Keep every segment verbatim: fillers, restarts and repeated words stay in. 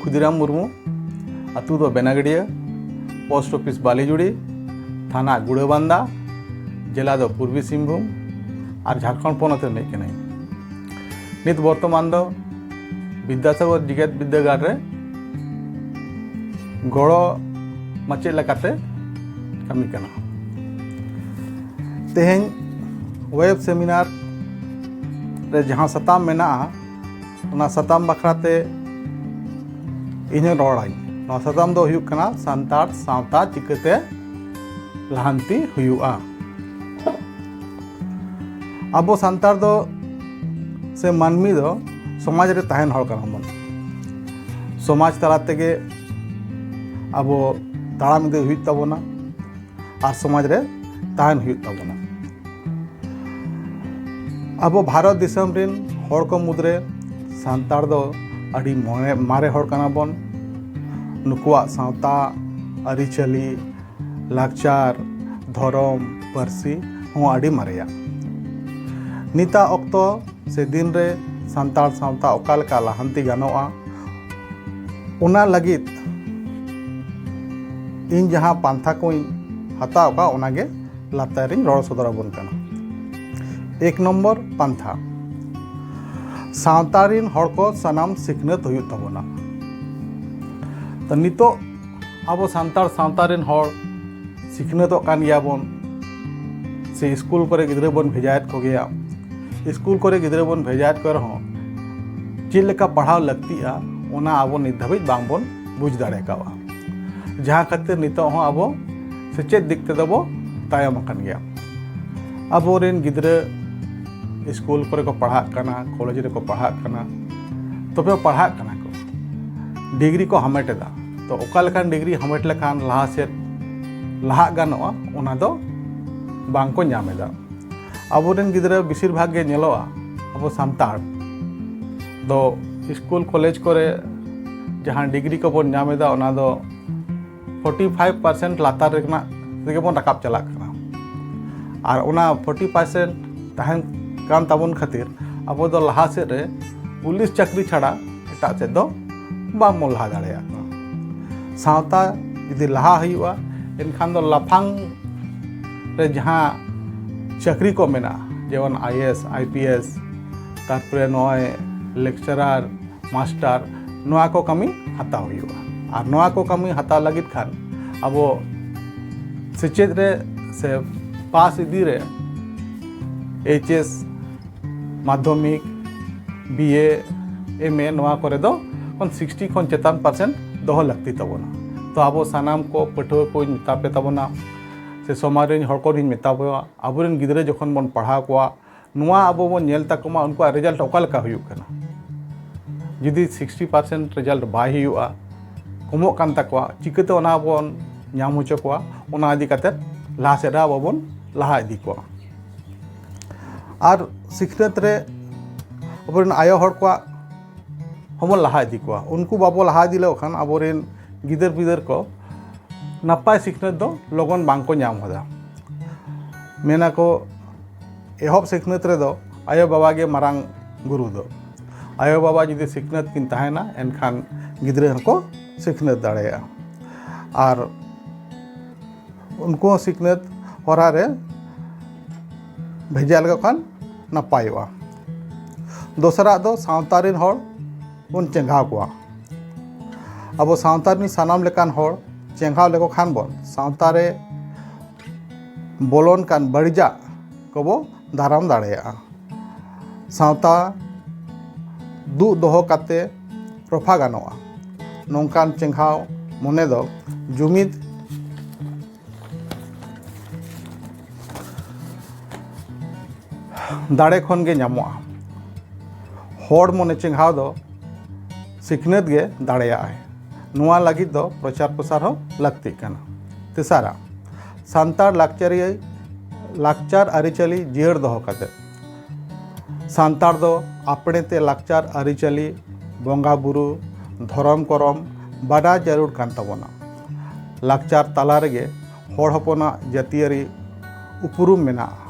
ᱠᱷᱩᱫᱤᱨᱟᱢ ᱢᱩᱨᱢᱩ, ᱟᱹᱛᱩ ᱫᱚ ᱵᱮᱱᱟᱜᱟᱹᱰᱤᱭᱟᱹ, post office ᱵᱟᱹᱞᱤᱡᱩᱲᱤ, ᱛᱷᱟᱱᱟ ᱜᱩᱲᱟᱹᱵᱟᱱᱫᱟ, ᱡᱮᱞᱟ ᱫᱚ ᱯᱩᱨᱵᱤ ᱥᱤᱝᱵᱷᱩᱢ ᱟᱨ ᱡᱷᱟᱲᱠᱷᱚᱸᱰ ᱯᱚᱱᱚᱛ ᱨᱤᱱᱤᱡ ᱠᱟᱹᱱᱟᱹᱧ᱾ ᱱᱤᱛ ᱵᱚᱨᱛᱚᱢᱟᱱ ᱫᱚ ᱵᱤᱫᱽᱫᱟᱥᱟᱜᱚᱨ ᱡᱮᱜᱮᱛ ᱵᱤᱨᱫᱟᱹᱜᱟᱲ ᱨᱮ ᱜᱚᱲᱚ ᱢᱟᱪᱮᱫ ᱞᱮᱠᱟᱛᱮ ᱠᱟᱹᱢᱤ ᱠᱟᱱᱟ᱾ ᱛᱮᱦᱮᱧ ᱣᱮᱵ ᱥᱮᱢᱤᱱᱟᱨ ᱨᱮ ᱡᱟᱦᱟᱸ ᱥᱟᱛᱟᱢ ᱢᱮᱱᱟᱜᱼᱟ, ᱚᱱᱟ ᱥᱟᱛᱟᱢ ᱵᱟᱠᱷᱨᱟ ᱛᱮ ᱤᱧ ᱦᱚᱸ ᱨᱚᱲᱟᱹᱧ᱾ ᱱᱚᱣᱟ ᱥᱟᱛᱟᱢ ᱫᱚ ᱦᱩᱭᱩᱜ ᱠᱟᱱᱟ ᱥᱟᱱᱛᱟᱲ ᱥᱟᱶᱛᱟ ᱪᱤᱠᱟᱹᱛᱮ ᱞᱟᱦᱟᱱᱛᱤ ᱦᱩᱭᱩᱜᱼᱟ᱾ ᱟᱵᱚ ᱥᱟᱱᱛᱟᱲ ᱫᱚ ᱥᱮ ᱢᱟᱹᱱᱢᱤ ᱫᱚ ᱥᱚᱢᱟᱡᱽ ᱨᱮ ᱛᱟᱦᱮᱱ ᱦᱚᱲ ᱠᱟᱱᱟ ᱵᱚᱱ᱾ ᱥᱚᱢᱟᱡᱽ ᱛᱟᱞᱟ ᱛᱮᱜᱮ ᱟᱵᱚ ᱛᱟᱲᱟᱢ ᱤᱫᱤ ᱦᱩᱭᱩᱜ ᱛᱟᱵᱚᱱᱟ ᱟᱨ ᱥᱚᱢᱟᱡᱽ ᱨᱮ ᱛᱟᱦᱮᱱ ᱦᱩᱭᱩᱜ ᱛᱟᱵᱚᱱᱟ᱾ ᱟᱵᱚ ᱵᱷᱟᱨᱚᱛ ᱫᱤᱥᱚᱢ ᱨᱮᱱ ᱦᱚᱲ ᱠᱚ ᱢᱩᱫᱽᱨᱮ ᱥᱟᱱᱛᱟᱲ ᱫᱚ ᱟᱹᱰᱤ ᱢᱚᱬᱮ-, ᱢᱟᱨᱮ ᱦᱚᱲ ᱠᱟᱱᱟ ᱵᱚᱱ᱾ ᱱᱩᱠᱩᱣᱟᱜ ᱥᱟᱶᱛᱟ, ᱟᱹᱨᱤᱪᱟᱹᱞᱤ, ᱞᱟᱠᱪᱟᱨ, ᱫᱷᱚᱨᱚᱢ, ᱯᱟᱹᱨᱥᱤ ᱦᱚᱸ ᱟᱹᱰᱤ ᱢᱟᱨᱮᱭᱟ᱾ ᱱᱤᱛᱟᱜ ᱚᱠᱛᱚ ᱥᱮ ᱫᱤᱱ ᱨᱮ ᱥᱟᱱᱛᱟᱲ ᱥᱟᱶᱛᱟ ᱚᱠᱟ ᱞᱮᱠᱟ ᱞᱟᱦᱟᱱᱛᱤ ᱜᱟᱱᱚᱜᱼᱟ, ᱚᱱᱟ ᱞᱟᱹᱜᱤᱫ ᱤᱧ ᱡᱟᱦᱟᱸ ᱯᱟᱱᱛᱷᱟ ᱠᱚᱧ ᱦᱟᱛᱟᱣ ᱟᱠᱟᱫ, ᱚᱱᱟᱜᱮ ᱞᱟᱛᱟᱨ ᱨᱤᱧ ᱨᱚᱲ ᱥᱚᱫᱚᱨ ᱟᱵᱚᱱ ᱠᱟᱱᱟ᱾ ᱮᱠ ᱱᱚᱢᱵᱚᱨ ᱯᱟᱱᱛᱷᱟ, ᱥᱟᱶᱛᱟ ᱨᱤᱱ ᱦᱚᱲ ᱠᱚ ᱥᱟᱱᱟᱢ ᱥᱤᱠᱷᱱᱟᱹᱛ ᱦᱩᱭᱩᱜ ᱛᱟᱵᱚᱱᱟ᱾ ᱛᱚ, ᱱᱤᱛᱚᱜ ᱟᱵᱚ ᱥᱟᱱᱛᱟᱲ ᱥᱟᱶᱛᱟ ᱨᱤᱱ ᱦᱚᱲ ᱥᱤᱠᱷᱱᱟᱹᱛᱚᱜ ᱠᱟᱱ ᱜᱮᱭᱟ ᱵᱚᱱ, ᱥᱮ ᱥᱠᱩᱞ ᱠᱚᱨᱮ ᱜᱤᱫᱽᱨᱟᱹ ᱵᱚᱱ ᱵᱷᱮᱡᱟᱭᱮᱫ ᱠᱚᱜᱮᱭᱟ᱾ ᱥᱠᱩᱞ ᱠᱚᱨᱮ ᱜᱤᱫᱽᱨᱟᱹ ᱵᱚᱱ ᱵᱷᱮᱡᱟᱭᱮᱫ ᱠᱚ ᱨᱮᱦᱚᱸ, ᱪᱮᱫ ᱞᱮᱠᱟ ᱯᱟᱲᱦᱟᱣ ᱞᱟᱹᱠᱛᱤᱜᱼᱟ, ᱚᱱᱟ ᱟᱵᱚ ᱱᱤᱛ ᱫᱷᱟᱹᱵᱤᱡ ᱵᱟᱝ ᱵᱚᱱ ᱵᱩᱡᱽ ᱫᱟᱲᱮ ᱠᱟᱣᱟ᱾ ᱡᱟᱦᱟᱸ ᱠᱷᱟᱹᱛᱤᱨ ᱱᱤᱛᱚᱜ ᱦᱚᱸ ᱟᱵᱚ ᱥᱮᱪᱮᱫ ᱫᱤᱠ ᱛᱮᱫᱚ ᱵᱚ ᱛᱟᱭᱚᱢ ᱟᱠᱟᱱ ᱜᱮᱭᱟ᱾ ᱟᱵᱚᱨᱮᱱ ᱜᱤᱫᱽᱨᱟᱹ ᱥᱠᱩᱞ ᱠᱚᱨᱮ ᱠᱚ ᱯᱟᱲᱦᱟᱜ ᱠᱟᱱᱟ, ᱠᱚᱞᱮᱡᱽ ᱨᱮᱠᱚ ᱯᱟᱲᱦᱟᱜ ᱠᱟᱱᱟ, ᱛᱚᱵᱮ ᱯᱟᱲᱦᱟᱜ ᱠᱟᱱᱟ ᱠᱚ, ᱰᱤᱜᱽᱨᱤ ᱠᱚ ᱦᱟᱢᱮᱴ ᱮᱫᱟ᱾ ᱛᱚ, ᱚᱠᱟ ᱞᱮᱠᱟᱱ ᱰᱤᱜᱽᱨᱤ ᱦᱟᱢᱮᱴ ᱞᱮᱠᱷᱟᱱ ᱞᱟᱦᱟ ᱥᱮᱫ ᱞᱟᱦᱟᱜ ᱜᱟᱱᱚᱜᱼᱟ, ᱚᱱᱟ ᱫᱚ ᱵᱟᱝ ᱠᱚ ᱧᱟᱢ ᱮᱫᱟ᱾ ᱟᱵᱚᱨᱮᱱ ᱜᱤᱫᱽᱨᱟᱹ ᱵᱮᱥᱤᱨ ᱵᱷᱟᱜᱽ ᱜᱮ ᱧᱮᱞᱚᱜᱼᱟ, ᱟᱵᱚ ᱥᱟᱱᱛᱟᱲ ᱫᱚ ᱥᱠᱩᱞ ᱠᱚᱞᱮᱡᱽ ᱠᱚᱨᱮ ᱡᱟᱦᱟᱸ ᱰᱤᱜᱽᱨᱤ ᱠᱚᱵᱚᱱ ᱧᱟᱢ ᱮᱫᱟ, ᱚᱱᱟ ᱫᱚ ᱯᱷᱳᱨᱴᱤ ᱯᱷᱟᱭᱤᱵᱷ ᱯᱟᱨᱥᱮᱱᱴ ᱞᱟᱛᱟᱨ ᱨᱮᱱᱟᱜ ᱨᱮᱜᱮ ᱵᱚᱱ ᱨᱟᱠᱟᱵ ᱪᱟᱞᱟᱜ ᱠᱟᱱᱟ᱾ ᱟᱨ ᱚᱱᱟ ᱯᱷᱳᱨᱴᱤ ᱯᱟᱨᱥᱮᱱᱴ ᱛᱟᱦᱮᱱ ᱠᱟᱱ ᱛᱟᱵᱚᱱ ᱠᱷᱟᱹᱛᱤᱨ ᱟᱵᱚ ᱫᱚ ᱞᱟᱦᱟ ᱥᱮᱫ ᱨᱮ ᱯᱩᱞᱤᱥ ᱪᱟᱹᱠᱨᱤ ᱪᱷᱟᱲᱟ ᱮᱴᱟᱜ ᱥᱮᱫ ᱫᱚ ᱵᱟᱝ ᱵᱚᱱ ᱞᱟᱦᱟ ᱫᱟᱲᱮᱭᱟᱜ ᱠᱟᱱᱟ᱾ ᱥᱟᱶᱛᱟ ᱡᱩᱫᱤ ᱞᱟᱦᱟ ᱦᱩᱭᱩᱜᱼᱟ, ᱮᱱᱠᱷᱟᱱ ᱫᱚ ᱞᱟᱯᱷᱟᱝ ᱨᱮ ᱡᱟᱦᱟᱸ ᱪᱟᱹᱠᱨᱤ ᱠᱚ ᱢᱮᱱᱟᱜᱼᱟ, ᱡᱮᱢᱚᱱ IAS, IPS, ᱛᱟᱨᱯᱚᱨᱮ ᱱᱚᱜᱼᱚᱭ lecturer, master, ᱱᱚᱣᱟ ᱠᱚ ᱠᱟᱹᱢᱤ ᱦᱟᱛᱟᱣ ᱦᱩᱭᱩᱜᱼᱟ᱾ ᱟᱨ ᱱᱚᱣᱟ ᱠᱚ ᱠᱟᱹᱢᱤ ᱦᱟᱛᱟᱣ ᱞᱟᱹᱜᱤᱫ ᱠᱷᱟᱱ ᱟᱵᱚ ᱥᱮᱪᱮᱫ ᱨᱮ ᱥᱮ ᱯᱟᱥ ᱤᱫᱤ ᱨᱮ HS, ᱢᱟᱫᱽᱫᱷᱚᱢᱤᱠ, BA, MA, ᱱᱚᱣᱟ ᱠᱚᱨᱮ ᱫᱚ ᱠᱷᱚᱱ sixty ᱠᱷᱚᱱ ᱪᱮᱛᱟᱱ percent ᱫᱚᱦᱚ ᱞᱟᱹᱠᱛᱤ ᱛᱟᱵᱚᱱᱟ᱾ ᱛᱚ ᱟᱵᱚ ᱥᱟᱱᱟᱢ ᱠᱚ ᱯᱟᱹᱴᱷᱩᱣᱟᱹ ᱠᱚᱧ ᱢᱮᱛᱟ ᱯᱮ ᱛᱟᱵᱚᱱᱟ, ᱥᱮ ᱥᱚᱢᱟᱡᱽ ᱨᱮᱱ ᱦᱚᱲ ᱠᱚᱧ ᱢᱮᱛᱟ ᱵᱚᱱᱟ, ᱟᱵᱚᱨᱮᱱ ᱜᱤᱫᱽᱨᱟᱹ ᱡᱚᱠᱷᱚᱱ ᱵᱚᱱ ᱯᱟᱲᱦᱟᱣ ᱠᱚᱣᱟ, ᱱᱚᱣᱟ ᱟᱵᱚ ᱵᱚᱱ ᱧᱮᱞ ᱛᱟᱠᱚ ᱢᱟ ᱩᱱᱠᱩᱣᱟᱜ result ᱚᱠᱟ ᱞᱮᱠᱟ ᱦᱩᱭᱩᱜ ᱠᱟᱱᱟ᱾ ᱡᱩᱫᱤ sixty percent result ᱵᱟᱭ ᱦᱩᱭᱩᱜᱼᱟ, ᱠᱚᱢᱚᱜ ᱠᱟᱱ ᱛᱟᱠᱚᱣᱟ, ᱪᱤᱠᱟᱹᱛᱮ ᱚᱱᱟ ᱵᱚᱱ ᱧᱟᱢ ᱦᱚᱪᱚ ᱠᱚᱣᱟ? ᱚᱱᱟ ᱤᱫᱤ ᱠᱟᱛᱮ ᱞᱟᱦᱟ ᱥᱮᱫ ᱨᱮ ᱟᱵᱚ ᱵᱚᱱ ᱞᱟᱦᱟ ᱤᱫᱤ ᱠᱚᱣᱟ᱾ ᱟᱨ ᱥᱤᱠᱷᱱᱟᱹᱛ ᱨᱮ ᱟᱵᱚᱨᱮᱱ ᱟᱭᱳ ᱦᱚᱲ ᱠᱚᱣᱟᱜ ᱦᱚᱸᱵᱚᱱ ᱞᱟᱦᱟ ᱤᱫᱤ ᱠᱚᱣᱟ᱾ ᱩᱱᱠᱩ ᱵᱟᱵᱚ ᱞᱟᱦᱟ ᱤᱫᱤ ᱞᱮᱠᱚ ᱠᱷᱟᱱ ᱟᱵᱚᱨᱮᱱ ᱜᱤᱫᱟᱹᱨ ᱯᱤᱫᱟᱹᱨ ᱠᱚ ᱱᱟᱯᱟᱭ ᱥᱤᱠᱷᱱᱟᱹᱛ ᱫᱚ ᱞᱚᱜᱚᱱ ᱵᱟᱝ ᱠᱚ ᱧᱟᱢ ᱦᱚᱫᱟ᱾ ᱢᱮᱱᱟᱠᱚ, ᱮᱦᱚᱵ ᱥᱤᱠᱷᱱᱟᱹᱛ ᱨᱮᱫᱚ ᱟᱭᱳ ᱵᱟᱵᱟ ᱜᱮ ᱢᱟᱨᱟᱝ ᱜᱩᱨᱩ ᱫᱚ᱾ ᱟᱭᱳ ᱵᱟᱵᱟ ᱡᱩᱫᱤ ᱥᱤᱠᱷᱱᱟᱹᱛ ᱠᱤᱱ ᱛᱟᱦᱮᱱᱟ, ᱮᱱᱠᱷᱟᱱ ᱜᱤᱫᱽᱨᱟᱹ ᱦᱚᱸᱠᱚ ᱥᱤᱠᱷᱱᱟᱹᱛ ᱫᱟᱲᱮᱭᱟᱜᱼᱟ᱾ ᱟᱨ ᱩᱱᱠᱩ ᱦᱚᱸ ᱥᱤᱠᱷᱱᱟᱹᱛ ᱦᱚᱨᱟ ᱨᱮ ᱵᱷᱮᱡᱟ ᱞᱮᱠᱚ ᱠᱷᱟᱱ ᱱᱟᱯᱟᱭᱚᱜᱼᱟ᱾ ᱫᱚᱥᱟᱨᱟᱜ ᱫᱚ ᱥᱟᱶᱛᱟ ᱨᱮᱱ ᱦᱚᱲ ᱵᱚᱱ ᱪᱮᱸᱜᱷᱟᱣ ᱠᱚᱣᱟ᱾ ᱟᱵᱚ ᱥᱟᱶᱛᱟ ᱨᱮᱱ ᱥᱟᱱᱟᱢ ᱞᱮᱠᱟᱱ ᱦᱚᱲ ᱪᱮᱸᱜᱷᱟᱣ ᱞᱮᱠᱚ ᱠᱷᱟᱱ ᱵᱚᱱ ᱥᱟᱶᱛᱟ ᱨᱮ ᱵᱚᱞᱚᱱ ᱠᱟᱱ ᱵᱟᱹᱲᱤᱡᱟᱜ ᱠᱚᱵᱚ ᱫᱟᱨᱟᱢ ᱫᱟᱲᱮᱭᱟᱜᱼᱟ᱾ ᱥᱟᱶᱛᱟ ᱫᱩᱜ ᱫᱚᱦᱚ ᱠᱟᱛᱮ ᱨᱚᱯᱷᱟ ᱜᱟᱱᱚᱜᱼᱟ᱾ ᱱᱚᱝᱠᱟᱱ ᱪᱮᱸᱜᱷᱟᱣ ᱢᱚᱱᱮ ᱫᱚ ᱡᱩᱢᱤᱫ ᱫᱟᱲᱮ ᱠᱷᱚᱱ ᱜᱮ ᱧᱟᱢᱚᱜᱼᱟ᱾ ᱦᱚᱲ ᱢᱚᱱᱮ ᱪᱮᱸᱜᱷᱟᱣ ᱫᱚ ᱥᱤᱠᱷᱱᱟᱹᱛ ᱜᱮ ᱫᱟᱲᱮᱭᱟᱜᱼᱟᱭ᱾ ᱱᱚᱣᱟ ᱞᱟᱹᱜᱤᱫ ᱫᱚ ᱯᱨᱚᱪᱟᱨ ᱯᱨᱚᱥᱟᱨ ᱦᱚᱸ ᱞᱟᱹᱠᱛᱤᱜ ᱠᱟᱱᱟ᱾ ᱛᱮᱥᱟᱨᱟᱜ, ᱥᱟᱱᱛᱟᱲ ᱞᱟᱠᱪᱟᱨᱤᱭᱟᱹ, ᱞᱟᱠᱪᱟᱨ ᱟᱹᱨᱤᱪᱟᱹᱞᱤ ᱡᱤᱭᱟᱹᱲ ᱫᱚᱦᱚ ᱠᱟᱛᱮ ᱥᱟᱱᱛᱟᱲ ᱫᱚ ᱟᱯᱲᱮ ᱛᱮ ᱞᱟᱠᱪᱟᱨ ᱟᱹᱨᱤᱪᱟᱹᱞᱤ, ᱵᱚᱸᱜᱟ ᱵᱩᱨᱩ, ᱫᱷᱚᱨᱚᱢ ᱠᱚᱨᱚᱢ ᱵᱟᱰᱟᱭ ᱡᱟᱹᱨᱩᱲ ᱠᱟᱱ ᱛᱟᱵᱚᱱᱟ᱾ ᱞᱟᱠᱪᱟᱨ ᱛᱟᱞᱟ ᱨᱮᱜᱮ ᱦᱚᱲ ᱦᱚᱯᱚᱱᱟᱜ ᱡᱟᱹᱛᱤᱭᱟᱹᱨᱤ ᱩᱯᱨᱩᱢ ᱢᱮᱱᱟᱜᱼᱟ᱾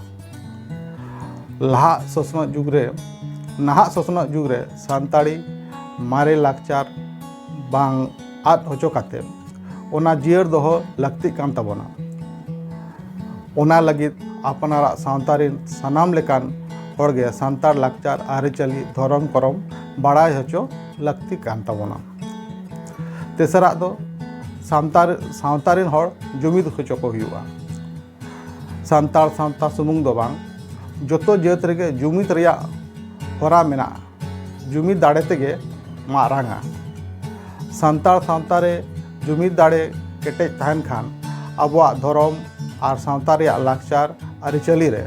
ᱞᱟᱦᱟᱜ ᱥᱚᱥᱱᱚᱜ ᱡᱩᱜᱽ ᱨᱮ, ᱱᱟᱦᱟᱜ ᱥᱚᱥᱱᱚᱜ ᱡᱩᱜᱽ ᱨᱮ ᱥᱟᱱᱛᱟᱲᱤ ᱢᱟᱨᱮ ᱞᱟᱠᱪᱟᱨ ᱵᱟᱝ ᱟᱫ ᱦᱚᱪᱚ ᱠᱟᱛᱮ ᱚᱱᱟ ᱡᱤᱭᱟᱹᱲ ᱫᱚᱦᱚ ᱞᱟᱹᱠᱛᱤᱜ ᱠᱟᱱ ᱛᱟᱵᱚᱱᱟ᱾ ᱚᱱᱟ ᱞᱟᱹᱜᱤᱫ ᱟᱯᱱᱟᱨᱟᱜ ᱥᱟᱶᱛᱟ ᱨᱮᱱ ᱥᱟᱱᱟᱢ ᱞᱮᱠᱟᱱ ᱦᱚᱲᱜᱮ ᱥᱟᱱᱛᱟᱲ ᱞᱟᱠᱪᱟᱨ, ᱟᱹᱨᱤᱪᱟᱹᱞᱤ, ᱫᱷᱚᱨᱚᱢ, ᱠᱚᱨᱚᱢ ᱵᱟᱲᱟᱭ ᱦᱚᱪᱚ ᱞᱟᱹᱠᱛᱤ ᱠᱟᱱ ᱛᱟᱵᱚᱱᱟ᱾ ᱛᱮᱥᱟᱨᱟᱜ ᱫᱚ ᱥᱟᱱᱛᱟᱲ, ᱥᱟᱶᱛᱟ ᱨᱮᱱ ᱦᱚᱲ ᱡᱩᱢᱤᱫ ᱦᱚᱪᱚ ᱠᱚ ᱦᱩᱭᱩᱜᱼᱟ᱾ ᱥᱟᱱᱛᱟᱲ ᱥᱟᱶᱛᱟ ᱥᱩᱢᱩᱝ ᱫᱚ ᱵᱟᱝ, ᱡᱚᱛᱚ ᱡᱟᱹᱛ ᱨᱮᱜᱮ ᱡᱩᱢᱤᱫ ᱨᱮᱭᱟᱜ ᱦᱚᱨᱟ ᱢᱮᱱᱟᱜᱼᱟ᱾ ᱡᱩᱢᱤᱫ ᱫᱟᱲᱮ ᱛᱮᱜᱮ ᱢᱟᱨᱟᱝᱟ᱾ ᱥᱟᱱᱛᱟᱲ ᱥᱟᱶᱛᱟ ᱨᱮ ᱡᱩᱢᱤᱫ ᱫᱟᱲᱮ ᱠᱮᱴᱮᱡ ᱛᱟᱦᱮᱱ ᱠᱷᱟᱱ ᱟᱵᱚᱣᱟᱜ ᱫᱷᱚᱨᱚᱢ ᱟᱨ ᱥᱟᱶᱛᱟ ᱨᱮᱭᱟᱜ ᱞᱟᱠᱪᱟᱨ ᱟᱹᱨᱤᱪᱟᱹᱞᱤ ᱨᱮ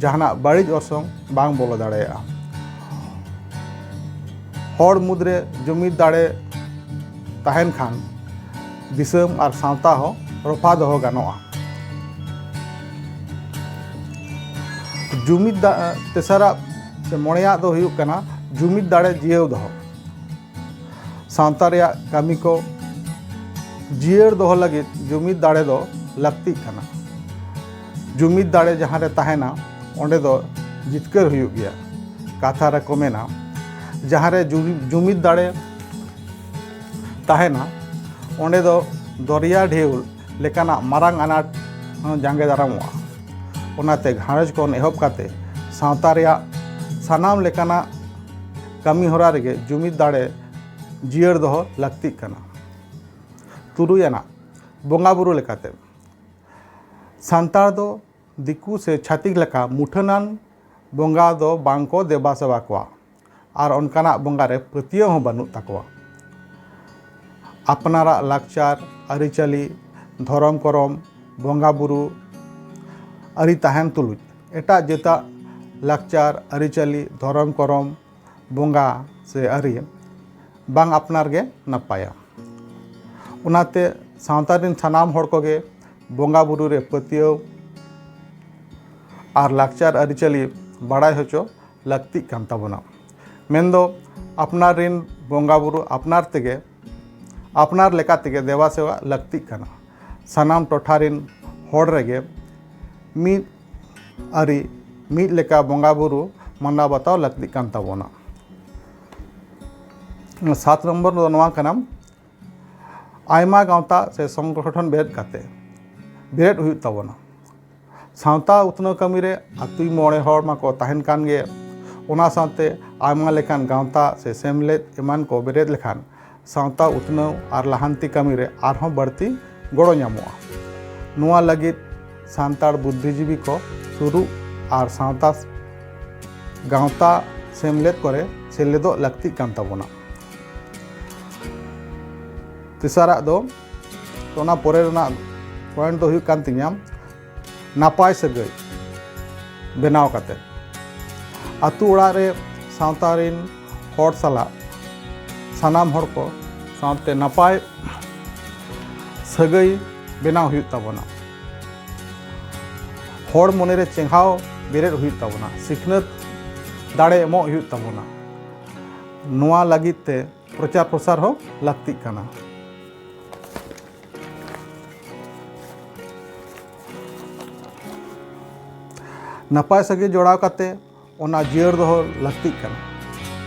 ᱡᱟᱦᱟᱱᱟᱜ ᱵᱟᱹᱲᱤᱡ ᱚᱨᱥᱚᱝ ᱵᱟᱝ ᱵᱚᱞᱚ ᱫᱟᱲᱮᱭᱟᱜᱼᱟ᱾ ᱦᱚᱲ ᱢᱩᱫᱽᱨᱮ ᱡᱩᱢᱤᱫ ᱫᱟᱲᱮ ᱛᱟᱦᱮᱱ ᱠᱷᱟᱱ ᱫᱤᱥᱚᱢ ᱟᱨ ᱥᱟᱶᱛᱟ ᱦᱚᱸ ᱨᱚᱯᱷᱟ ᱫᱚᱦᱚ ᱜᱟᱱᱚᱜᱼᱟ᱾ ᱡᱩᱢᱤᱫ ᱫᱟ-, ᱛᱮᱥᱟᱨᱟᱜ ᱥᱮ ᱢᱚᱬᱮᱭᱟᱜ ᱫᱚ ᱦᱩᱭᱩᱜ ᱠᱟᱱᱟ ᱡᱩᱢᱤᱫ ᱫᱟᱲᱮ ᱡᱤᱭᱟᱹᱣ ᱫᱚᱦᱚ᱾ ᱥᱟᱶᱛᱟ ᱨᱮᱭᱟᱜ ᱠᱟᱹᱢᱤ ᱠᱚ ᱡᱤᱭᱟᱹᱲ ᱫᱚᱦᱚ ᱞᱟᱹᱜᱤᱫ ᱡᱩᱢᱤᱫ ᱫᱟᱲᱮ ᱫᱚ ᱞᱟᱹᱠᱛᱤᱜ ᱠᱟᱱᱟ᱾ ᱡᱩᱢᱤᱫ ᱫᱟᱲᱮ ᱡᱟᱦᱟᱸ ᱨᱮ ᱛᱟᱦᱮᱱᱟ, ᱚᱸᱰᱮ ᱫᱚ ᱡᱤᱛᱠᱟᱹᱨ ᱦᱩᱭᱩᱜ ᱜᱮᱭᱟ᱾ ᱠᱟᱛᱷᱟ ᱨᱮᱠᱚ ᱢᱮᱱᱟ, ᱡᱟᱦᱟᱸ ᱨᱮ ᱡᱩᱢᱤ-, ᱡᱩᱢᱤᱫ ᱫᱟᱲᱮ ᱛᱟᱦᱮᱱᱟ, ᱚᱸᱰᱮ ᱫᱚ ᱫᱚᱨᱭᱟ ᱰᱷᱮᱣ ᱞᱮᱠᱟᱱᱟᱜ ᱢᱟᱨᱟᱝ ᱟᱱᱟᱴ ᱦᱚᱸ ᱡᱟᱸᱜᱮ ᱫᱟᱨᱟᱢᱚᱜᱼᱟ᱾ ᱚᱱᱟᱛᱮ ᱜᱷᱟᱨᱚᱸᱡᱽ ᱠᱷᱚᱱ ᱮᱦᱚᱵ ᱠᱟᱛᱮ ᱥᱟᱶᱛᱟ ᱨᱮᱭᱟᱜ ᱥᱟᱱᱟᱢ ᱞᱮᱠᱟᱱᱟᱜ ᱠᱟᱹᱢᱤ ᱦᱚᱨᱟ ᱨᱮᱜᱮ ᱡᱩᱢᱤᱫ ᱫᱟᱲᱮ ᱡᱤᱭᱟᱹᱲ ᱫᱚᱦᱚ ᱞᱟᱹᱠᱛᱤᱜ ᱠᱟᱱᱟ᱾ ᱛᱩᱨᱩᱭ ᱟᱱᱟᱜ, ᱵᱚᱸᱜᱟ ᱵᱩᱨᱩ ᱞᱮᱠᱟᱛᱮ ᱥᱟᱱᱛᱟᱲ ᱫᱚ ᱫᱤᱠᱩ ᱥᱮ ᱪᱷᱟᱹᱛᱤᱠ ᱞᱮᱠᱟ ᱢᱩᱴᱷᱟᱹᱱᱟᱱ ᱵᱚᱸᱜᱟ ᱫᱚ ᱵᱟᱝ ᱠᱚ ᱫᱮᱵᱟ ᱥᱮᱵᱟ ᱠᱚᱣᱟ ᱟᱨ ᱚᱱᱠᱟᱱᱟᱜ ᱵᱚᱸᱜᱟ ᱨᱮ ᱯᱟᱹᱛᱭᱟᱹᱣ ᱦᱚᱸ ᱵᱟᱹᱱᱩᱜ ᱛᱟᱠᱚᱣᱟ᱾ ᱟᱯᱱᱟᱨᱟᱜ ᱞᱟᱠᱪᱟᱨ, ᱟᱹᱨᱤᱪᱟᱹᱞᱤ, ᱫᱷᱚᱨᱚᱢ ᱠᱚᱨᱚᱢ, ᱵᱚᱸᱜᱟ ᱵᱩᱨᱩ ᱟᱹᱨᱤ ᱛᱟᱦᱮᱱ ᱛᱩᱞᱩᱡ ᱮᱴᱟᱜ ᱡᱟᱹᱛᱟᱜ ᱞᱟᱠᱪᱟᱨ, ᱟᱹᱨᱤᱪᱟᱹᱞᱤ, ᱫᱷᱚᱨᱚᱢ ᱠᱚᱨᱚᱢ, ᱵᱚᱸᱜᱟ ᱥᱮ ᱟᱹᱨᱤ ᱵᱟᱝ ᱟᱯᱱᱟᱨ ᱜᱮ ᱱᱟᱯᱟᱭᱟ᱾ ᱚᱱᱟᱛᱮ ᱥᱟᱶᱛᱟ ᱨᱮᱱ ᱥᱟᱱᱟᱢ ᱦᱚᱲ ᱠᱚᱜᱮ ᱵᱚᱸᱜᱟ ᱵᱩᱨᱩ ᱨᱮ ᱯᱟᱹᱛᱭᱟᱹᱣ ᱟᱨ ᱞᱟᱠᱪᱟᱨ ᱟᱹᱨᱤᱪᱟᱹᱞᱤ ᱵᱟᱲᱟᱭ ᱦᱚᱪᱚ ᱞᱟᱹᱠᱛᱤᱜ ᱠᱟᱱ ᱛᱟᱵᱚᱱᱟ᱾ ᱢᱮᱱᱫᱚ ᱟᱯᱱᱟᱨ ᱨᱮᱱ ᱵᱚᱸᱜᱟ ᱵᱩᱨᱩ ᱟᱯᱱᱟᱨ ᱛᱮᱜᱮ, ᱟᱯᱱᱟᱨ ᱞᱮᱠᱟ ᱛᱮᱜᱮ ᱫᱮᱵᱟ ᱥᱮᱵᱟ ᱞᱟᱹᱠᱛᱤᱜ ᱠᱟᱱᱟ᱾ ᱥᱟᱱᱟᱢ ᱴᱚᱴᱷᱟ ᱨᱮᱱ ᱦᱚᱲ ᱨᱮᱜᱮ ᱢᱤᱫ ᱟᱹᱨᱤ, ᱢᱤᱫ ᱞᱮᱠᱟ ᱵᱚᱸᱜᱟ ᱵᱩᱨᱩ ᱢᱟᱱᱟᱣ ᱵᱟᱛᱟᱣ ᱞᱟᱹᱠᱛᱤᱜ ᱠᱟᱱ ᱛᱟᱵᱚᱱᱟ᱾ ᱥᱟᱛ ᱱᱚᱢᱵᱚᱨ ᱫᱚ ᱱᱚᱣᱟ ᱠᱟᱱᱟ, ᱟᱭᱢᱟ ᱜᱟᱶᱛᱟ ᱥᱮ ᱥᱚᱝᱜᱚᱴᱷᱚᱱ ᱵᱮᱨᱮᱫ ᱠᱟᱛᱮ, ᱵᱮᱨᱮᱫ ᱦᱩᱭᱩᱜ ᱛᱟᱵᱚᱱᱟ᱾ ᱥᱟᱶᱛᱟ ᱩᱛᱱᱟᱹᱣ ᱠᱟᱹᱢᱤ ᱨᱮ ᱟᱹᱛᱩ ᱢᱚᱬᱮ ᱦᱚᱲ ᱢᱟᱠᱚ ᱛᱟᱦᱮᱱ ᱠᱟᱱ ᱜᱮ, ᱚᱱᱟ ᱥᱟᱶᱛᱮ ᱟᱭᱢᱟ ᱞᱮᱠᱟᱱ ᱜᱟᱶᱛᱟ ᱥᱮ ᱥᱮᱢᱞᱮᱫ ᱮᱢᱟᱱ ᱠᱚ ᱵᱮᱨᱮᱫ ᱞᱮᱠᱷᱟᱱ ᱥᱟᱶᱛᱟ ᱩᱛᱱᱟᱹᱣ ᱟᱨ ᱞᱟᱦᱟᱱᱛᱤ ᱠᱟᱹᱢᱤ ᱨᱮ ᱟᱨᱦᱚᱸ ᱵᱟᱹᱲᱛᱤ ᱜᱚᱲᱚ ᱧᱟᱢᱚᱜᱼᱟ᱾ ᱱᱚᱣᱟ ᱞᱟᱹᱜᱤᱫ ᱥᱟᱱᱛᱟᱲ ᱵᱩᱫᱽᱫᱷᱤᱡᱤᱵᱤ ᱠᱚ ᱥᱩᱨᱩᱜ ᱟᱨ ᱥᱟᱶᱛᱟ ᱜᱟᱶᱛᱟ ᱥᱮᱢᱞᱮᱫ ᱠᱚᱨᱮ ᱥᱮᱞᱮᱫᱚᱜ ᱞᱟᱹᱠᱛᱤᱜ ᱠᱟᱱ ᱛᱟᱵᱚᱱᱟ᱾ ᱛᱮᱥᱟᱨᱟᱜ ᱫᱚ, ᱚᱱᱟ ᱯᱚᱨᱮ ᱨᱮᱱᱟᱜ ᱯᱚᱭᱮᱱᱴ ᱫᱚ ᱦᱩᱭᱩᱜ ᱠᱟᱱ ᱛᱤᱧᱟᱹ ᱱᱟᱯᱟᱭ ᱥᱟᱹᱜᱟᱹᱭ ᱵᱮᱱᱟᱣ ᱠᱟᱛᱮ, ᱟᱛᱳ ᱚᱲᱟᱜ ᱨᱮ ᱥᱟᱶᱛᱟ ᱨᱮᱱ ᱦᱚᱲ ᱥᱟᱞᱟᱜ ᱥᱟᱱᱟᱢ ᱦᱚᱲ ᱠᱚ ᱥᱟᱶᱛᱮ ᱱᱟᱯᱟᱭ ᱥᱟᱹᱜᱟᱹᱭ ᱵᱮᱱᱟᱣ ᱦᱩᱭᱩᱜ ᱛᱟᱵᱚᱱᱟ᱾ ᱦᱚᱲ ᱢᱚᱱᱮᱨᱮ ᱪᱮᱸᱜᱷᱟᱣ ᱵᱮᱨᱮᱫ ᱦᱩᱭᱩᱜ ᱛᱟᱵᱚᱱᱟ᱾ ᱥᱤᱠᱷᱱᱟᱹᱛ ᱫᱟᱲᱮ ᱮᱢᱚᱜ ᱦᱩᱭᱩᱜ ᱛᱟᱵᱚᱱᱟ᱾ ᱱᱚᱣᱟ ᱞᱟᱹᱜᱤᱫ ᱛᱮ ᱯᱨᱚᱪᱟᱨ ᱯᱨᱚᱥᱟᱨ ᱦᱚᱸ ᱞᱟᱹᱠᱛᱤᱜ ᱠᱟᱱᱟ᱾ ᱱᱟᱯᱟᱭ ᱥᱟᱹᱜᱟᱹᱭ ᱡᱚᱲᱟᱣ ᱠᱟᱛᱮ ᱚᱱᱟ ᱡᱤᱭᱟᱹᱲ ᱫᱚᱦᱚ ᱞᱟᱹᱠᱛᱤᱜ ᱠᱟᱱᱟ᱾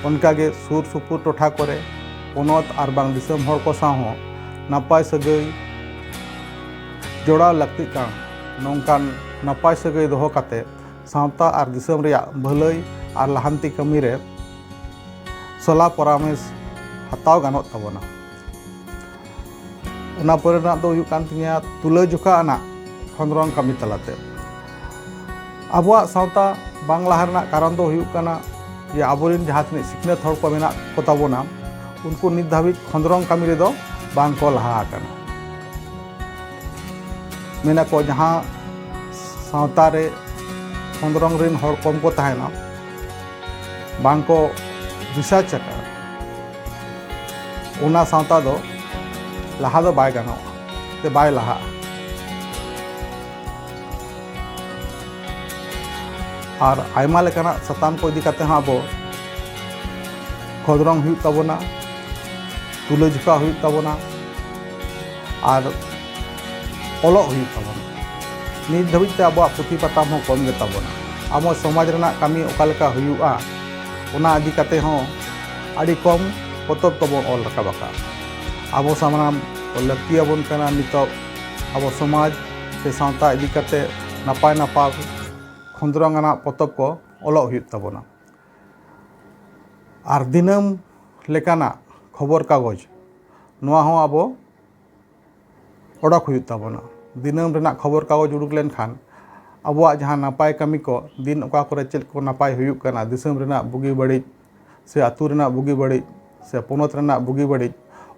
ᱚᱱᱠᱟᱜᱮ ᱥᱩᱨ ᱥᱩᱯᱩᱨ ᱴᱚᱴᱷᱟ ᱠᱚᱨᱮ, ᱯᱚᱱᱚᱛ ᱟᱨ ᱵᱟᱝ ᱫᱤᱥᱚᱢ ᱦᱚᱲ ᱠᱚ ᱥᱟᱶ ᱦᱚᱸ ᱱᱟᱯᱟᱭ ᱥᱟᱹᱜᱟᱹᱭ ᱡᱚᱲᱟᱣ ᱞᱟᱹᱠᱛᱤᱜ ᱠᱟᱱᱟ᱾ ᱱᱚᱝᱠᱟᱱ ᱱᱟᱯᱟᱭ ᱥᱟᱹᱜᱟᱹᱭ ᱫᱚᱦᱚ ᱠᱟᱛᱮ ᱥᱟᱶᱛᱟ ᱟᱨ ᱫᱤᱥᱚᱢ ᱨᱮᱭᱟᱜ ᱵᱷᱟᱹᱞᱟᱹᱭ ᱟᱨ ᱞᱟᱦᱟᱱᱛᱤ ᱠᱟᱹᱢᱤ ᱨᱮ ᱥᱚᱞᱟ ᱯᱚᱨᱟᱢᱮᱥ ᱦᱟᱛᱟᱣ ᱜᱟᱱᱚᱜ ᱛᱟᱵᱚᱱᱟ᱾ ᱚᱱᱟ ᱯᱚᱨᱮ ᱨᱮᱱᱟᱜ ᱫᱚ ᱦᱩᱭᱩᱜ ᱠᱟᱱ ᱛᱤᱧᱟᱹ ᱛᱩᱞᱟᱹᱡᱚᱠᱷᱟ ᱟᱱᱟᱜ ᱠᱷᱚᱸᱫᱽᱨᱚᱝ ᱠᱟᱹᱢᱤ ᱛᱟᱞᱟᱛᱮ᱾ ᱟᱵᱚᱣᱟᱜ ᱥᱟᱶᱛᱟ ᱵᱟᱝ ᱞᱟᱦᱟ ᱨᱮᱱᱟᱜ ᱠᱟᱨᱚᱱ ᱫᱚ ᱦᱩᱭᱩᱜ ᱠᱟᱱᱟ ᱡᱮ ᱟᱵᱚᱨᱮᱱ ᱡᱟᱦᱟᱸ ᱛᱤᱱᱟᱹᱜ ᱥᱤᱠᱷᱱᱟᱹᱛ ᱦᱚᱲ ᱠᱚ ᱢᱮᱱᱟᱜ ᱠᱚ ᱛᱟᱵᱚᱱᱟ, ᱩᱱᱠᱩ ᱱᱤᱛ ᱫᱷᱟᱹᱵᱤᱡ ᱠᱷᱚᱸᱫᱽᱨᱚᱝ ᱠᱟᱹᱢᱤ ᱨᱮᱫᱚ ᱵᱟᱝ ᱠᱚ ᱞᱟᱦᱟ ᱟᱠᱟᱱᱟ᱾ ᱢᱮᱱᱟᱠᱚ ᱡᱟᱦᱟᱸ ᱥᱟᱶᱛᱟ ᱨᱮ ᱠᱷᱚᱸᱫᱽᱨᱚᱝ ᱨᱮᱱ ᱦᱚᱲ ᱠᱚᱢ ᱠᱚ ᱛᱟᱦᱮᱱᱟ, ᱵᱟᱝ ᱠᱚ ᱨᱤᱥᱟᱨᱪ ᱟᱠᱟᱫᱟ, ᱚᱱᱟ ᱥᱟᱶᱛᱟ ᱫᱚ ᱞᱟᱦᱟ ᱫᱚ ᱵᱟᱭ ᱜᱟᱱᱚᱜᱼᱟ ᱥᱮ ᱵᱟᱭ ᱞᱟᱦᱟᱜᱼᱟ᱾ ᱟᱨ ᱟᱭᱢᱟ ᱞᱮᱠᱟᱱᱟᱜ ᱥᱟᱛᱟᱢ ᱠᱚ ᱤᱫᱤ ᱠᱟᱛᱮ ᱦᱚᱸ ᱟᱵᱚ ᱠᱷᱚᱸᱫᱽᱨᱚᱝ ᱦᱩᱭᱩᱜ ᱛᱟᱵᱚᱱᱟ, ᱛᱩᱞᱟᱹᱡᱚᱠᱷᱟ ᱦᱩᱭᱩᱜ ᱛᱟᱵᱚᱱᱟ, ᱟᱨ ᱚᱞᱚᱜ ᱦᱩᱭᱩᱜ ᱛᱟᱵᱚᱱᱟ᱾ ᱱᱤᱛ ᱫᱷᱟᱹᱵᱤᱡ ᱛᱮ ᱟᱵᱚᱣᱟᱜ ᱯᱩᱛᱷᱤ ᱯᱟᱛᱟᱢ ᱦᱚᱸ ᱠᱚᱢ ᱜᱮᱛᱟ ᱵᱚᱱᱟ᱾ ᱟᱵᱚ ᱥᱚᱢᱟᱡᱽ ᱨᱮᱱᱟᱜ ᱠᱟᱹᱢᱤ ᱚᱠᱟ ᱞᱮᱠᱟ ᱦᱩᱭᱩᱜᱼᱟ, ᱚᱱᱟ ᱤᱫᱤ ᱠᱟᱛᱮ ᱦᱚᱸ ᱟᱹᱰᱤ ᱠᱚᱢ ᱯᱚᱛᱚᱵ ᱠᱚᱵᱚᱱ ᱚᱞ ᱨᱟᱠᱟᱵ ᱟᱠᱟᱫᱼᱟ᱾ ᱟᱵᱚ ᱥᱟᱱᱟᱢ ᱠᱚ ᱞᱟᱹᱠᱛᱤ ᱟᱵᱚᱱ ᱠᱟᱱᱟ ᱱᱤᱛᱚᱜ ᱟᱵᱚ ᱥᱚᱢᱟᱡᱽ ᱥᱮ ᱥᱟᱶᱛᱟ ᱤᱫᱤ ᱠᱟᱛᱮ ᱱᱟᱯᱟᱭ ᱱᱟᱯᱟᱭ ᱠᱷᱚᱸᱫᱽᱨᱚᱝ ᱟᱱᱟᱜ ᱯᱚᱛᱚᱵ ᱠᱚ ᱚᱞᱚᱜ ᱦᱩᱭᱩᱜ ᱛᱟᱵᱚᱱᱟ᱾ ᱟᱨ ᱫᱤᱱᱟᱹᱢ ᱞᱮᱠᱟᱱᱟᱜ ᱠᱷᱚᱵᱚᱨ ᱠᱟᱜᱚᱡᱽ, ᱱᱚᱣᱟ ᱦᱚᱸ ᱟᱵᱚ ᱚᱰᱚᱠ ᱦᱩᱭᱩᱜ ᱛᱟᱵᱚᱱᱟ᱾ ᱫᱤᱱᱟᱹᱢ ᱨᱮᱱᱟᱜ ᱠᱷᱚᱵᱚᱨ ᱠᱟᱜᱚᱡᱽ ᱩᱰᱩᱠ ᱞᱮᱱᱠᱷᱟᱱ ᱟᱵᱚᱣᱟᱜ ᱡᱟᱦᱟᱸ ᱱᱟᱯᱟᱭ ᱠᱟᱹᱢᱤ ᱠᱚ, ᱫᱤᱱ ᱚᱠᱟ ᱠᱚᱨᱮ ᱪᱮᱫ ᱠᱚ ᱱᱟᱯᱟᱭ ᱦᱩᱭᱩᱜ ᱠᱟᱱᱟ, ᱫᱤᱥᱚᱢ ᱨᱮᱱᱟᱜ ᱵᱩᱜᱤ ᱵᱟᱹᱲᱤᱡ ᱥᱮ ᱟᱹᱛᱩ ᱨᱮᱱᱟᱜ ᱵᱩᱜᱤ ᱵᱟᱹᱲᱤᱡ ᱥᱮ ᱯᱚᱱᱚᱛ ᱨᱮᱱᱟᱜ ᱵᱩᱜᱤ ᱵᱟᱹᱲᱤᱡ,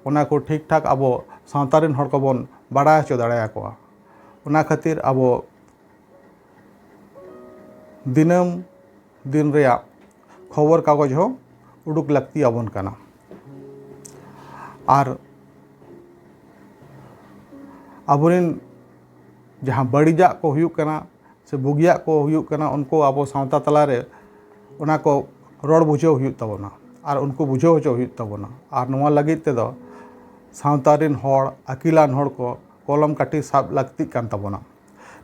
ᱚᱱᱟ ᱠᱚ ᱴᱷᱤᱠ ᱴᱷᱟᱠ ᱟᱵᱚ ᱥᱟᱶᱛᱟ ᱨᱮᱱ ᱦᱚᱲ ᱠᱚᱵᱚᱱ ᱵᱟᱲᱟᱭ ᱦᱚᱪᱚ ᱫᱟᱲᱮᱭᱟᱠᱚᱣᱟ᱾ ᱚᱱᱟ ᱠᱷᱟᱹᱛᱤᱨ ᱟᱵᱚ ᱫᱤᱱᱟᱹᱢ ᱫᱤᱱ ᱨᱮᱭᱟᱜ ᱠᱷᱚᱵᱚᱨ ᱠᱟᱜᱚᱡᱽ ᱦᱚᱸ ᱩᱰᱩᱠ ᱞᱟᱹᱠᱛᱤ ᱟᱵᱚᱱ ᱠᱟᱱᱟ᱾ ᱟᱨ ᱟᱵᱚᱨᱮᱱ ᱡᱟᱦᱟᱸ ᱵᱟᱹᱲᱤᱡᱟᱜ ᱠᱚ ᱦᱩᱭᱩᱜ ᱠᱟᱱᱟ ᱥᱮ ᱵᱩᱜᱤᱭᱟᱜ ᱠᱚ ᱦᱩᱭᱩᱜ ᱠᱟᱱᱟ, ᱩᱱᱠᱩ ᱟᱵᱚ ᱥᱟᱶᱛᱟ ᱛᱟᱞᱟᱨᱮ ᱚᱱᱟ ᱠᱚ ᱨᱚᱲ ᱵᱩᱡᱷᱟᱹᱣ ᱦᱩᱭᱩᱜ ᱛᱟᱵᱚᱱᱟ ᱟᱨ ᱩᱱᱠᱩ ᱵᱩᱡᱷᱟᱹᱣ ᱦᱚᱪᱚ ᱦᱩᱭᱩᱜ ᱛᱟᱵᱚᱱᱟ᱾ ᱟᱨ ᱱᱚᱣᱟ ᱞᱟᱹᱜᱤᱫ ᱛᱮᱫᱚ ᱥᱟᱶᱛᱟ ᱨᱮᱱ ᱦᱚᱲ, ᱟᱹᱠᱤᱞᱟᱱ ᱦᱚᱲ ᱠᱚ ᱠᱚᱞᱚᱢ ᱠᱟᱹᱴᱷᱤ ᱥᱟᱵ ᱞᱟᱹᱠᱛᱤᱜ ᱠᱟᱱ ᱛᱟᱵᱚᱱᱟ᱾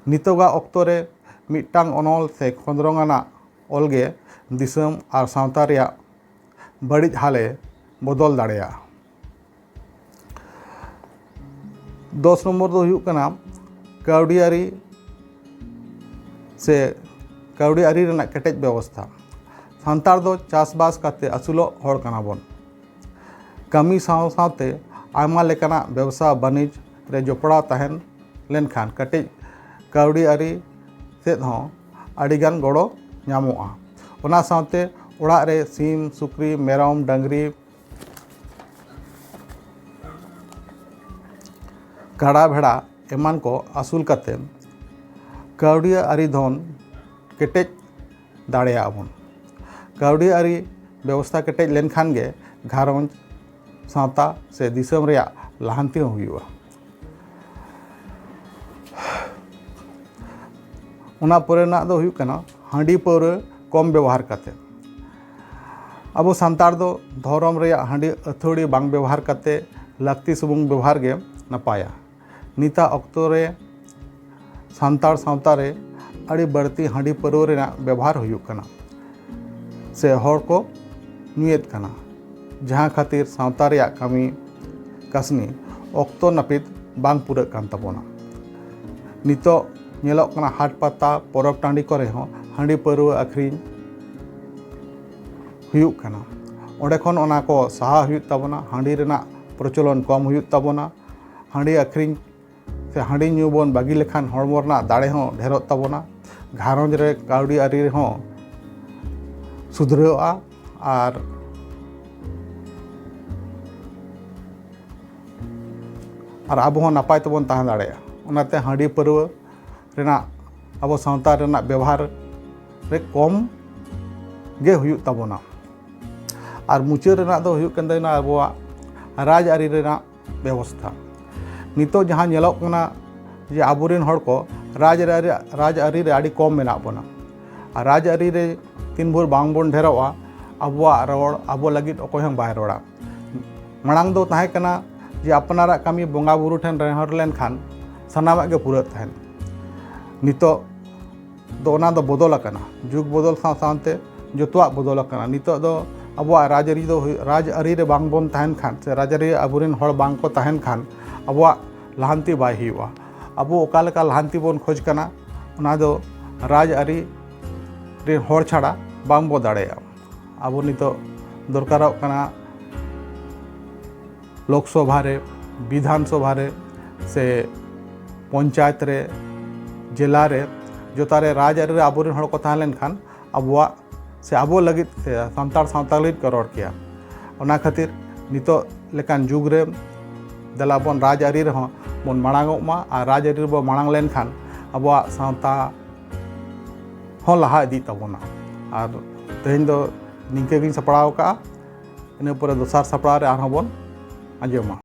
ᱱᱤᱛᱚᱜᱟᱜ ᱚᱠᱛᱚ ᱨᱮ ᱢᱤᱫᱴᱟᱝ ᱚᱱᱚᱞ ᱥᱮ ᱠᱷᱚᱸᱫᱽᱨᱚᱝ ᱟᱱᱟᱜ ᱚᱞ ᱜᱮ ᱫᱤᱥᱚᱢ ᱟᱨ ᱥᱟᱶᱛᱟ ᱨᱮᱭᱟᱜ ᱵᱟᱹᱲᱤᱡ ᱦᱟᱞᱮ ᱵᱚᱫᱚᱞ ᱫᱟᱲᱮᱭᱟᱜᱼᱟ᱾ ᱫᱚᱥ ᱱᱚᱢᱵᱚᱨ ᱫᱚ ᱦᱩᱭᱩᱜ ᱠᱟᱱᱟ ᱠᱟᱹᱣᱰᱤ ᱟᱹᱨᱤ ᱥᱮ ᱠᱟᱹᱣᱰᱤ ᱟᱹᱨᱤ ᱨᱮᱱᱟᱜ ᱠᱮᱴᱮᱡ ᱵᱮᱵᱚᱥᱛᱷᱟ᱾ ᱥᱟᱱᱛᱟᱲ ᱫᱚ ᱪᱟᱥᱵᱟᱥ ᱠᱟᱛᱮ ᱟᱹᱥᱩᱞᱚᱜ ᱦᱚᱲ ᱠᱟᱱᱟ ᱵᱚᱱ᱾ ᱠᱟᱹᱢᱤ ᱥᱟᱶ ᱥᱟᱶᱛᱮ ᱟᱭᱢᱟ ᱞᱮᱠᱟᱱᱟᱜ ᱵᱮᱵᱽᱥᱟ ᱵᱟᱹᱱᱤᱡᱽ ᱨᱮ ᱡᱚᱯᱲᱟᱣ ᱛᱟᱦᱮᱱ ᱞᱮᱱᱠᱷᱟᱱ ᱠᱟᱹᱴᱤᱡ ᱠᱟᱹᱣᱰᱤ ᱟᱹᱨᱤ ᱥᱮᱫ ᱦᱚᱸ ᱟᱹᱰᱤᱜᱟᱱ ᱜᱚᱲᱚ ᱧᱟᱢᱚᱜᱼᱟ᱾ ᱚᱱᱟ ᱥᱟᱶᱛᱮ ᱚᱲᱟᱜ ᱨᱮ ᱥᱤᱢ, ᱥᱩᱠᱨᱤ, ᱢᱮᱨᱚᱢ, ᱰᱟᱹᱝᱨᱤ, ᱠᱟᱰᱟ, ᱵᱷᱮᱲᱟ ᱮᱢᱟᱱ ᱠᱚ ᱟᱹᱥᱩᱞ ᱠᱟᱛᱮ ᱠᱟᱹᱣᱰᱤ ᱟᱹᱨᱤ ᱫᱷᱚᱱ ᱠᱮᱴᱮᱡ ᱫᱟᱲᱮᱭᱟᱜᱼᱟ ᱵᱚᱱ᱾ ᱠᱟᱹᱣᱰᱤ ᱟᱹᱨᱤ ᱵᱮᱵᱚᱥᱛᱷᱟ ᱠᱮᱴᱮᱡ ᱞᱮᱱᱠᱷᱟᱱ ᱜᱮ ᱜᱷᱟᱨᱚᱸᱡᱽ, ᱥᱟᱶᱛᱟ ᱥᱮ ᱫᱤᱥᱚᱢ ᱨᱮᱭᱟᱜ ᱞᱟᱦᱟᱱᱛᱤ ᱦᱚᱸ ᱦᱩᱭᱩᱜᱼᱟ᱾ ᱚᱱᱟ ᱯᱚᱨᱮ ᱨᱮᱱᱟᱜ ᱫᱚ ᱦᱩᱭᱩᱜ ᱠᱟᱱᱟ ᱦᱟᱺᱰᱤ ᱯᱟᱹᱣᱨᱟᱹ ᱠᱚᱢ ᱵᱮᱵᱚᱦᱟᱨ ᱠᱟᱛᱮ᱾ ᱟᱵᱚ ᱥᱟᱱᱛᱟᱲ ᱫᱚ ᱫᱷᱚᱨᱚᱢ ᱨᱮᱭᱟᱜ ᱦᱟᱺᱰᱤ ᱟᱹᱛᱷᱟᱹᱲᱤ ᱵᱟᱝ ᱵᱮᱵᱚᱦᱟᱨ ᱠᱟᱛᱮ ᱞᱟᱹᱠᱛᱤ ᱥᱩᱢᱩᱝ ᱵᱮᱵᱚᱦᱟᱨ ᱜᱮ ᱱᱟᱯᱟᱭᱟ᱾ ᱱᱤᱛᱟᱜ ᱚᱠᱛᱚ ᱨᱮ ᱥᱟᱱᱛᱟᱲ ᱥᱟᱶᱛᱟ ᱨᱮ ᱟᱹᱰᱤ ᱵᱟᱹᱲᱛᱤ ᱦᱟᱺᱰᱤ ᱯᱟᱹᱣᱨᱟᱹ ᱨᱮᱱᱟᱜ ᱵᱮᱵᱚᱦᱟᱨ ᱦᱩᱭᱩᱜ ᱠᱟᱱᱟ ᱥᱮ ᱦᱚᱲ ᱠᱚ ᱧᱩᱭᱮᱫ ᱠᱟᱱᱟ᱾ ᱡᱟᱦᱟᱸ ᱠᱷᱟᱹᱛᱤᱨ ᱥᱟᱶᱛᱟ ᱨᱮᱭᱟᱜ ᱠᱟᱹᱢᱤ ᱠᱟᱹᱥᱱᱤ ᱚᱠᱛᱚ ᱱᱟᱹᱯᱤᱛ ᱵᱟᱝ ᱯᱩᱨᱟᱹᱜ ᱠᱟᱱ ᱛᱟᱵᱚᱱᱟ᱾ ᱱᱤᱛᱚᱜ ᱧᱮᱞᱚᱜ ᱠᱟᱱᱟ, ᱦᱟᱴ ᱯᱟᱛᱟ ᱯᱚᱨᱚᱵᱽ ᱴᱟᱺᱰᱤ ᱠᱚᱨᱮ ᱦᱚᱸ ᱦᱟᱺᱰᱤ ᱯᱟᱹᱨᱣᱟᱹ ᱟᱹᱠᱷᱨᱤᱧ ᱦᱩᱭᱩᱜ ᱠᱟᱱᱟ᱾ ᱚᱸᱰᱮ ᱠᱷᱚᱱ ᱚᱱᱟ ᱠᱚ ᱥᱟᱦᱟ ᱦᱩᱭᱩᱜ ᱛᱟᱵᱚᱱᱟ, ᱦᱟᱺᱰᱤ ᱨᱮᱱᱟᱜ ᱯᱨᱚᱪᱚᱞᱚᱱ ᱠᱚᱢ ᱦᱩᱭᱩᱜ ᱛᱟᱵᱚᱱᱟ᱾ ᱦᱟᱺᱰᱤ ᱟᱹᱠᱷᱨᱤᱧ ᱥᱮ ᱦᱟᱺᱰᱤ ᱧᱩ ᱵᱚᱱ ᱵᱟᱹᱜᱤ ᱞᱮᱠᱷᱟᱱ ᱦᱚᱲᱢᱚ ᱨᱮᱱᱟᱜ ᱫᱟᱲᱮ ᱦᱚᱸ ᱰᱷᱮᱨᱚᱜ ᱛᱟᱵᱚᱱᱟ, ᱜᱷᱟᱨᱚᱸᱡᱽ ᱨᱮ ᱠᱟᱹᱣᱰᱤ ᱟᱹᱨᱤ ᱨᱮᱦᱚᱸ ᱥᱩᱫᱷᱨᱟᱹᱜᱼᱟ, ᱟᱨ, ᱟᱨ ᱟᱵᱚ ᱦᱚᱸ ᱱᱟᱯᱟᱭ ᱛᱮᱵᱚᱱ ᱛᱟᱦᱮᱸ ᱫᱟᱲᱮᱭᱟᱜᱼᱟ᱾ ᱚᱱᱟᱛᱮ ᱦᱟᱺᱰᱤ ᱯᱟᱹᱨᱣᱟᱹ ᱨᱮᱱᱟᱜ, ᱟᱵᱚ ᱥᱟᱶᱛᱟ ᱨᱮᱱᱟᱜ ᱵᱮᱵᱚᱦᱟᱨ ᱨᱮ ᱠᱚᱢ ᱜᱮ ᱦᱩᱭᱩᱜ ᱛᱟᱵᱚᱱᱟ᱾ ᱟᱨ ᱢᱩᱪᱟᱹᱫ ᱨᱮᱱᱟᱜ ᱫᱚ ᱦᱩᱭᱩᱜ ᱠᱟᱱ ᱛᱟᱵᱚᱱᱟ ᱟᱵᱚᱣᱟᱜ ᱨᱟᱡᱽᱟᱹᱨᱤ ᱨᱮᱱᱟᱜ ᱵᱮᱵᱚᱥᱛᱷᱟ᱾ ᱱᱤᱛᱚᱜ ᱡᱟᱦᱟᱸ ᱧᱮᱞᱚᱜ ᱠᱟᱱᱟ ᱡᱮ ᱟᱵᱚᱨᱮᱱ ᱦᱚᱲ ᱠᱚ ᱨᱟᱡᱽᱟᱹᱨᱤ, ᱨᱟᱡᱽᱟᱹᱨᱤ ᱨᱮ ᱟᱹᱰᱤ ᱠᱚᱢ ᱢᱮᱱᱟᱜ ᱵᱚᱱᱟ᱾ ᱟᱨ ᱨᱟᱡᱽᱟᱹᱨᱤ ᱨᱮ ᱛᱤᱱ ᱵᱷᱳᱨ ᱵᱟᱝ ᱵᱚᱱ ᱰᱷᱮᱨᱚᱜᱼᱟ, ᱟᱵᱚᱣᱟᱜ ᱨᱚᱲ ᱟᱵᱚ ᱞᱟᱹᱜᱤᱫ ᱚᱠᱚᱭ ᱦᱚᱸ ᱵᱟᱭ ᱨᱚᱲᱟ᱾ ᱢᱟᱲᱟᱝ ᱫᱚ ᱛᱟᱦᱮᱸ ᱠᱟᱱᱟ ᱡᱮ ᱟᱯᱱᱟᱨᱟᱜ ᱠᱟᱹᱢᱤ ᱵᱚᱸᱜᱟ ᱵᱩᱨᱩ ᱴᱷᱮᱱ ᱱᱮᱦᱚᱨ ᱞᱮᱱᱠᱷᱟᱱ ᱥᱟᱱᱟᱢᱟᱜ ᱜᱮ ᱯᱩᱨᱟᱹᱜ ᱛᱟᱦᱮᱸᱱ᱾ ᱱᱤᱛᱚᱜ ᱫᱚ ᱚᱱᱟ ᱫᱚ ᱵᱚᱫᱚᱞ ᱟᱠᱟᱱᱟ᱾ ᱡᱩᱜᱽ ᱵᱚᱫᱚᱞ ᱥᱟᱶ ᱥᱟᱶᱛᱮ ᱡᱚᱛᱚᱣᱟᱜ ᱵᱚᱫᱚᱞ ᱟᱠᱟᱱᱟ᱾ ᱱᱤᱛᱚᱜ ᱫᱚ ᱟᱵᱚᱣᱟᱜ ᱨᱟᱡᱽᱟᱹᱨᱤ ᱫᱚ ᱦᱩᱭᱩᱜ, ᱨᱟᱡᱽᱟᱹᱨᱤ ᱨᱮ ᱵᱟᱝ ᱵᱚᱱ ᱛᱟᱦᱮᱱ ᱠᱷᱟᱱ ᱥᱮ ᱨᱟᱡᱽᱟᱹᱨᱤ ᱨᱮ ᱟᱵᱚᱨᱮᱱ ᱦᱚᱲ ᱵᱟᱝ ᱠᱚ ᱛᱟᱦᱮᱱ ᱠᱷᱟᱱ ᱟᱵᱚᱣᱟᱜ ᱞᱟᱦᱟᱱᱛᱤ ᱵᱟᱭ ᱦᱩᱭᱩᱜᱼᱟ᱾ ᱟᱵᱚ ᱚᱠᱟ ᱞᱮᱠᱟ ᱞᱟᱦᱟᱱᱛᱤ ᱵᱚᱱ ᱠᱷᱚᱡᱽ ᱠᱟᱱᱟ, ᱚᱱᱟ ᱫᱚ ᱨᱟᱡᱽᱟᱹᱨᱤ ᱨᱮᱱ ᱦᱚᱲ ᱪᱷᱟᱲᱟ ᱵᱟᱝ ᱵᱚ ᱫᱟᱲᱮᱭᱟᱜᱼᱟ᱾ ᱟᱵᱚ ᱱᱤᱛᱚᱜ ᱫᱚᱨᱠᱟᱨᱚᱜ ᱠᱟᱱᱟ ᱞᱳᱠᱥᱚᱵᱷᱟ ᱨᱮ, ᱵᱤᱫᱷᱟᱱ ᱥᱚᱵᱷᱟ ᱨᱮ, ᱥᱮ ᱯᱚᱧᱪᱟᱭᱮᱛ ᱨᱮ, ᱡᱮᱞᱟ ᱨᱮ, ᱡᱚᱛᱟ ᱨᱮ ᱨᱟᱡᱽᱟᱹᱨᱤ ᱨᱮ ᱟᱵᱚᱨᱮᱱ ᱦᱚᱲ ᱠᱚ ᱛᱟᱦᱮᱸ ᱞᱮᱱᱠᱷᱟᱱ ᱟᱵᱚᱣᱟᱜ ᱥᱮ ᱟᱵᱚ ᱞᱟᱹᱜᱤᱫ ᱥᱮ ᱥᱟᱱᱛᱟᱲ ᱥᱟᱶᱛᱟ ᱞᱟᱹᱜᱤᱫ ᱠᱚ ᱨᱚᱲ ᱠᱮᱭᱟ᱾ ᱚᱱᱟ ᱠᱷᱟᱹᱛᱤᱨ ᱱᱤᱛᱚᱜ ᱞᱮᱠᱟᱱ ᱡᱩᱜᱽ ᱨᱮ ᱫᱮᱞᱟ ᱵᱚᱱ ᱨᱟᱡᱽᱟᱹᱨᱤ ᱨᱮᱦᱚᱸ ᱵᱚᱱ ᱢᱟᱲᱟᱝᱚᱜ ᱢᱟ, ᱟᱨ ᱨᱟᱡᱽᱟᱹᱨᱤ ᱨᱮᱵᱚᱱ ᱢᱟᱲᱟᱝ ᱞᱮᱱᱠᱷᱟᱱ ᱟᱵᱚᱣᱟᱜ ᱥᱟᱶᱛᱟ ᱦᱚᱸ ᱞᱟᱦᱟ ᱤᱫᱤᱜ ᱛᱟᱵᱚᱱᱟ᱾ ᱟᱨ ᱛᱮᱦᱮᱧ ᱫᱚ ᱱᱤᱝᱠᱟᱹ ᱜᱤᱧ ᱥᱟᱯᱲᱟᱣ ᱟᱠᱟᱫᱼᱟ᱾ ᱤᱱᱟᱹ ᱯᱚᱨᱮ ᱫᱚᱥᱟᱨ ᱥᱟᱯᱲᱟᱣ ᱨᱮ ᱟᱨᱦᱚᱸ ᱵᱚᱱ ᱟᱸᱡᱚᱢᱟ᱾